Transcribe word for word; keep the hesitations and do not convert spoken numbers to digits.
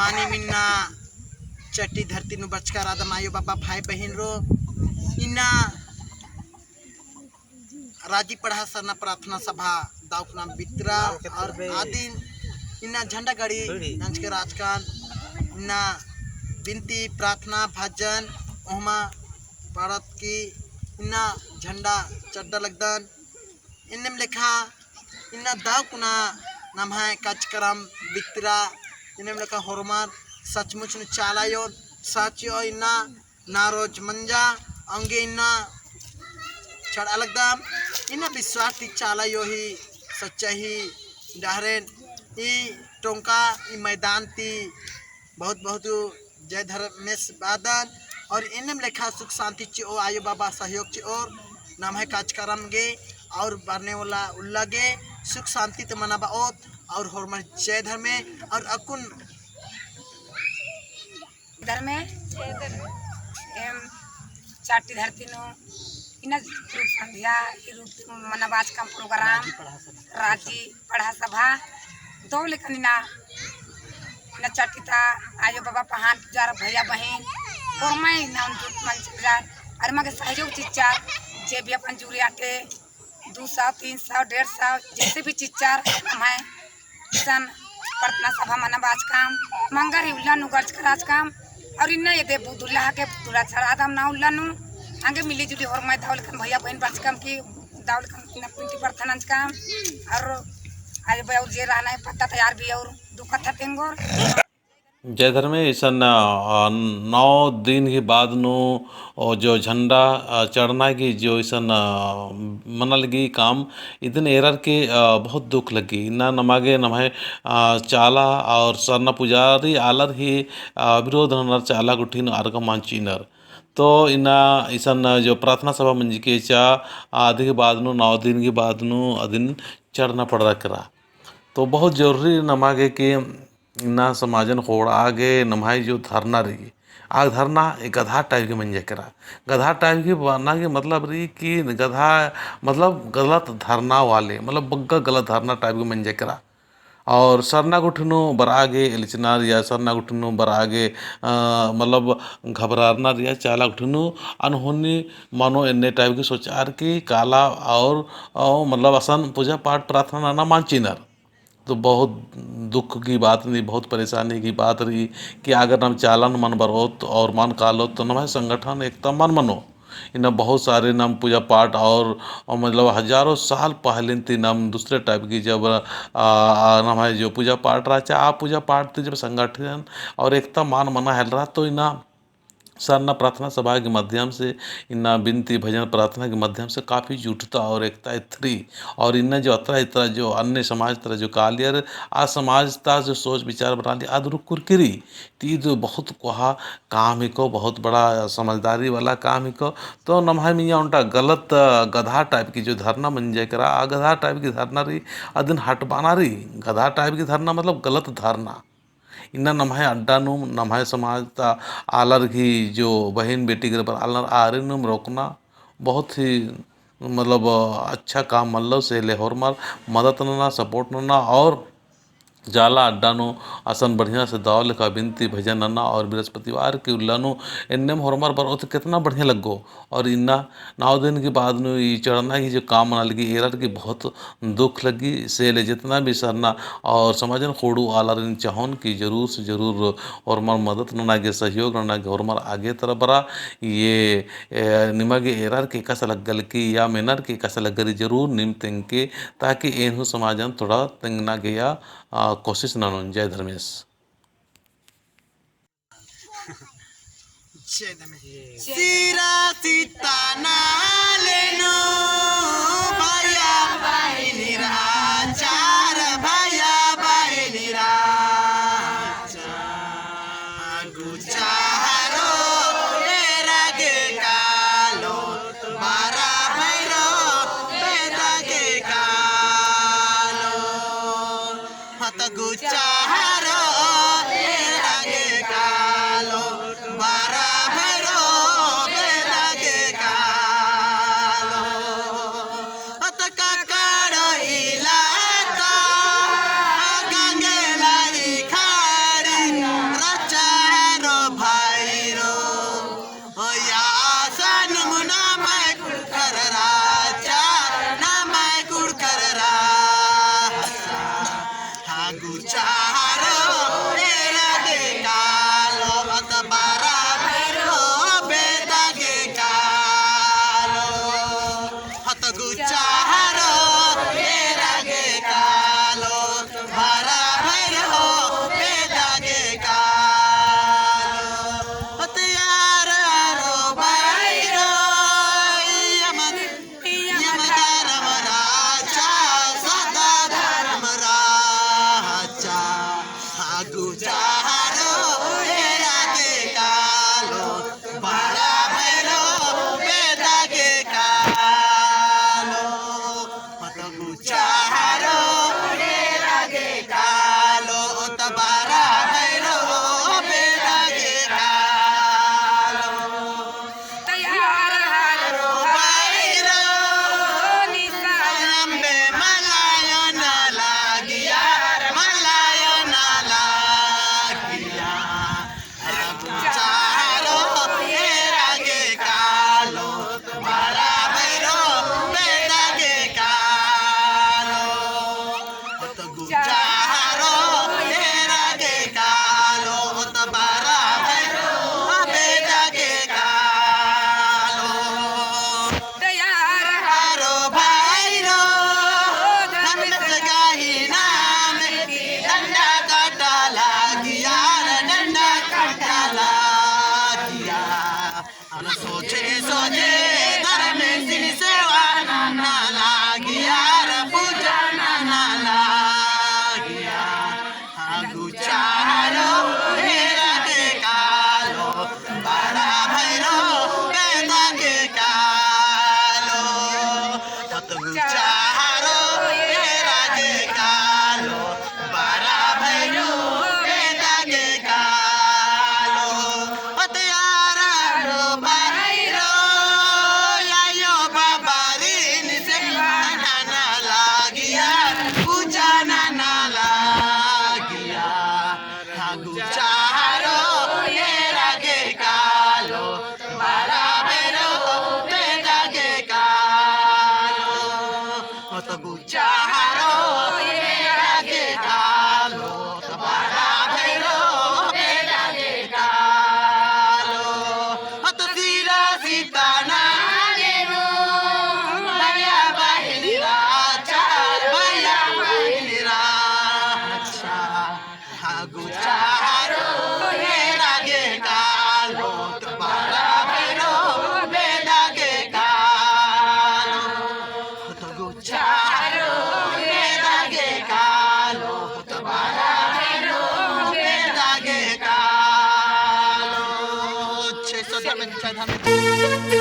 आनी मिन्ना चट्टी धरती नू बरचका रअदम आयो बाबा भाई बहिन रो, इन्ना राजी पड़हा सरना प्रार्थना सभा दव कुना बितरा और आदिन इन्ना झंडा गड़ी नंजके रहचकन, इन्ना बिनती प्रार्थना भजन ओहमा पड़त की इन्ना झंडा चड्डा लगदन। इन्नेम लेखा इन्ना दव कुना नम्है कार्यक्रम बितरा। इन्नेम लेखा होरमर सचमुच नू चाला अयो, सच अयो इन्ना ना रोज मंजा, औंगे इन्ना चढ़ा लगदम। इन्ना विश्वास ती चाला अयो ही सच्चा ही डहरेन ई टोंका ई मैदान ती बहुत बहुत जय धर्मेस बअदन। और इन्नेम लेखा सुख शांति चिओ आयो बाबा सहयोग चिओर नम्है कार्यक्रम गे और बरने वाला उल्ला गे सुख शांति ते मना बओत और होरमर जय धर्मे और अक्कुन धर्मे एम चाटी धरती नू इन्ना रूप संध्या ई रूप मना बाचकम प्रोग्राम राजी पड़हा सभा दव लेकन इन्ना, इन्ना चाटी ता आयो बाबा पहान पुजार भैया बहिन होरमर इन्ना उन जुट मंजर और मगे सहयोग चिच्चर जे भी अपन जुरियाटे दू सौ, तीन सौ, डेढ़ सौ जैसे भी चिच्चर नम्है इसन प्रार्थना सभा मना बाचकम मंगर ही उल्ला नू गरज कराचकम और इन्ना एदे बुधुल्ला हके बुधुल्ला चढ़ादम ना उल्ला नू। आंगे मिली जुली होरमर दव लेकन भैया बहिन बाचकम की दव लेकन इन्ना पिंटी प्रार्थना नंजकम और आज भाई और जे रहना है पत्ता तैयार भी और दू कत्था तेंगोर। जय धर्मे इसन, अ, नौ दिन ही बाद नू, ओ, जो झंडा, अ, चढ़ना की जो इसन, अ, मना लगी काम, इदिन एरर के, अ, बहुत दुख लगी। इन्ना नमा गे नम्है, अ, चाला और सरना पुजारी आलर ही, अ, विरोध ननर चाला गुट्ठिन आर गा मल चिअनर। तो इन्ना इसन जो प्रार्थना सभा मंजकी रहचा, अ, अदी के बाद नू, नौ दिन के बाद नू अदिन चढ़ना पड़रा केरा। तो बहुत जरूरी नमा गे कि इन्ना समाजन खोंड़आ गे नम्है जो धरना रई, आ धरना एक गधा type के मंजा केरा। गधा type के बअना के मतलब रई कि गधा मतलब गलत धरना वाले, मतलब बग्गे गलत धरना type के मंजा केरा। और सरना गुट्ठी नू बरआ गे एल्चनर या सरना गुट्ठी नू बरआ गे, अ, मतलब घबरारनर या चाला गुट्ठी नू अनहोनी मनो एन्ने type के सोचअर की काला और, अ, मतलब असन पूजा पाठ प्रार्थना नना मल चिअनर। तो बहुत दुख की बात रई, बहुत परेशानी की बात रई कि अगर नाम चालन मल बरओत और मल कालोत तो नम्है संगठन एकता मल मनो। इन्ना बहुत सारे नाम पूजा पाठ और, और मतलब हजारों साल पहले ती नाम दूसरे type की जब, आ, आ, नम्है जो पूजा पाठ रहचा, आ पूजा पाठ ती जब संगठन और एकता मल मना हेलरा तो इन्ना सरना प्रार्थना सभा के माध्यम से, इन्ना बिनती भजन प्रार्थना के माध्यम से काफी जुटता और एकता एथरी। और इन्ना जो अतरा इतरा जो अन्य समाज तरा जो कालियर, आ समाज ता जो सोच विचार बनाली आद रुकुर केरी। ती जो बहुत कोहा काम हिको, बहुत बड़ा समझदारी वाला काम हिको। तो नम्है मइय्याँ ओन्टा गलत, अ, गधा type की जो धरना मंजा केरा, आ गधा type की धरना रई, अदिन हटबाना रई। गधा type की धरना मतलब गलत धरना। इन्ना नम्है अड्डा नू, नम्है समाज ता आलर गही जो बहिन बेटी गर बरआ लगनर आरिन नू रोकना बहुत ही मतलब अच्छा काम मल्लो। से ले होरमर मदद नना, support नना और चाला अड्डा नू असन बढ़िया से दव लेखा बिनती भजन नना और बृहस्पतिवार की उल्ला नू एन्नेम होरमर बरओत केतना बढ़िया लग्गो। और इन्ना नौ दिन के बाद नू ई चढ़ना की जो काम मना लगी एरर की बहुत दुख लगी। से ले जितना भी सरना और समाजन खोंड़ू आलारिन चाहोन कि जरूर से जरूर होरमर मदद नना गे, सहयोग नना गे होरमर आगे तरा बरा। ये, ए, निमा गे एरर के एकासे लग्गा लगी या मेनर के एकासे लग्गा लगी जरूर नीम तेंगके, ताकि एन हूँ समाजन थोड़ा तेंगना गे या, आ, कोशिश ननोन। जय धर्मेस। जय धर्मेस। सिरा सीता नाले नू भैया बहिनी रा, चार भैया बहिनी रा। गुचा हरो बेरा गे कालो, बारा भैरो बेदा गे कालो। हत गुचा हरो बेरा गे कालो, बारा भैरो बेदा गे कालो। हत ककड़ो इलाता गंगे लाई खाड़ी, अगु चारो एरा गे कालो, बड़ा भैरो बेदा गे कालो। अगु चारो एरा गे कालो, त बड़ा भैरो बेदा गे कालो। तैयार हरो भैरो, निशान में मलायो ना लागिया, मलायो ना लागिया। अगु चारो एरा गे कालो, बड़ा भैरो बेदा गे कालो। अगु चारो एरा गे कालो, त बड़ा भैरो बेदा गे कालो। तैयार हरो भैरो, नम नस गाही नाम की डंडा काटा लागिया, डंडा काटा लागिया। अन सोझे सोझे धर्मेसिन सेवा नना लागिया, पूजा नना लागिया। अगु चारो एरा गे कालो, बड़ा भैरो बेदा गे कालो। अगु चारो एरा गे कालो, बड़ा भैरो बेदा गे कालो। अत्यारा रो भैरो, आयो बाबारिन सेवा नना लागिया, पूजा नना लागिया। अगु चारो एरा गे कालो, बड़ा भैरो बेदा गे कालो। अगु चारो एरा गे कालो, त बड़ा भैरो बेदा गे कालो। अत सिरा सीता ना देवो, भैया बहिनी रा, चार भैया बहिनी रा। अच्छा। अगु चारो एरा गे कालो, त बड़ा भैरो बेदा गे कालो। अगु चारो एरा गे कालो, त बड़ा भैरो बेदा गे कालो। छे सौ धाम में, छे धाम में।